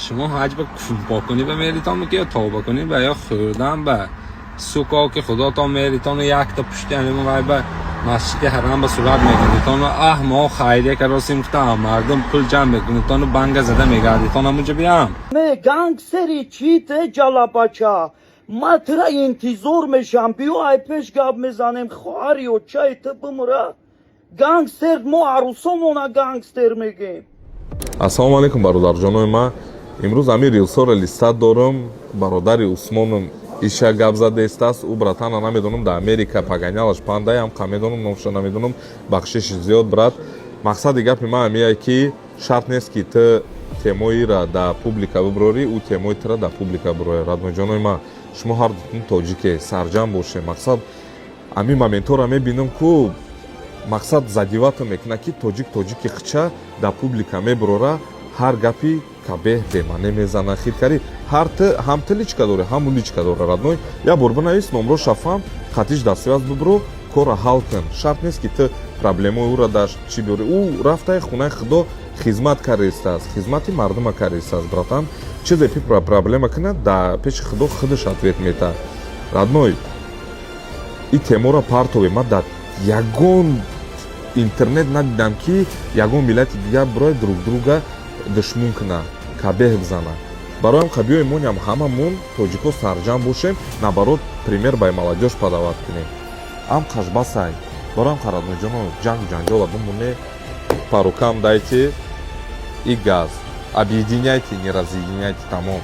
Шумо ҳаҷ ба кунпокунӣ ба меритон ки ё тавба кунӣ ба ё хӯрдан ба, сука, ки худотон меритону якта пушти анима вай ба Масҷиди Ҳарам ба сурат мегиритону аҳ, мо хайрия каросим гуфта, мардум пул ҷамъ мекунитону банга зада мегардитон ҳамунҷа биям. Ме гангстери чӣ те, ҷалабача? Ма тира интизор мешам, биё, ай пеш гап мезанем. Хоҳари очаи ту бимура, гангстер. Мо арӯсомона гангстер мегем. Ассалому алайкум, бародарҷонои ман. Имрӯз ҳамин рилсоро листат дорам. Бародари Усмоном иша гап задаистааст. Ӯ братана намедонам, дар Америка погонялаш пандаям қа медонам, номша намедонам, бахшиши зиёд, брат. Мақсади гапи ман ҳамияе, ки шарт нест, ки ту темоира дар публика биброрӣ, ӯ темои тура дар публика бирояд. Роднойҷонои ман, шумо ҳар дутун тоҷике, сарҷам боше. Мақсад, ҳамин моментҳоро мебинам ку, мақсад, задевать мекунад, ки тоҷик тоҷики хича дар публика мебурора, ҳар гапи кабеҳ бемаъне мезана, хиткарӣ. Ҳар ту ҳам ту личка дорӣ, ҳам ӯ личка дора. Родной, як бор бинавис, номро шафам, хатиш дастиваз бибуро, корро ҳал кун. Шарт нест, ки ту проблемаи ӯро дар чӣ биёрӣ. Ӯ рафтаи хонаи Худо хизмат кардаистааст, хизмати мардума кардаистааст, братан. Чизе пи проблема кунад, дар пеши Худо худаш ответ метаҳад. Родной, и теморо партове. Ман дар ягон интернет надидам, ки ягон миллати дигар бирояд, друг друга душмун кунад, кабеҳ бизанад. Бароям қа биёем, моням, ҳамамон тоҷико сарҷам бошем, наоборот, пример бай молодёжь подавать кунем. Ам қашбасай. Бароям қа, роднойҷоно, ҷангу ҷанҷола бимоне, по рукам дайте и газ. Объединяйте, не разъединяйте. Тамом.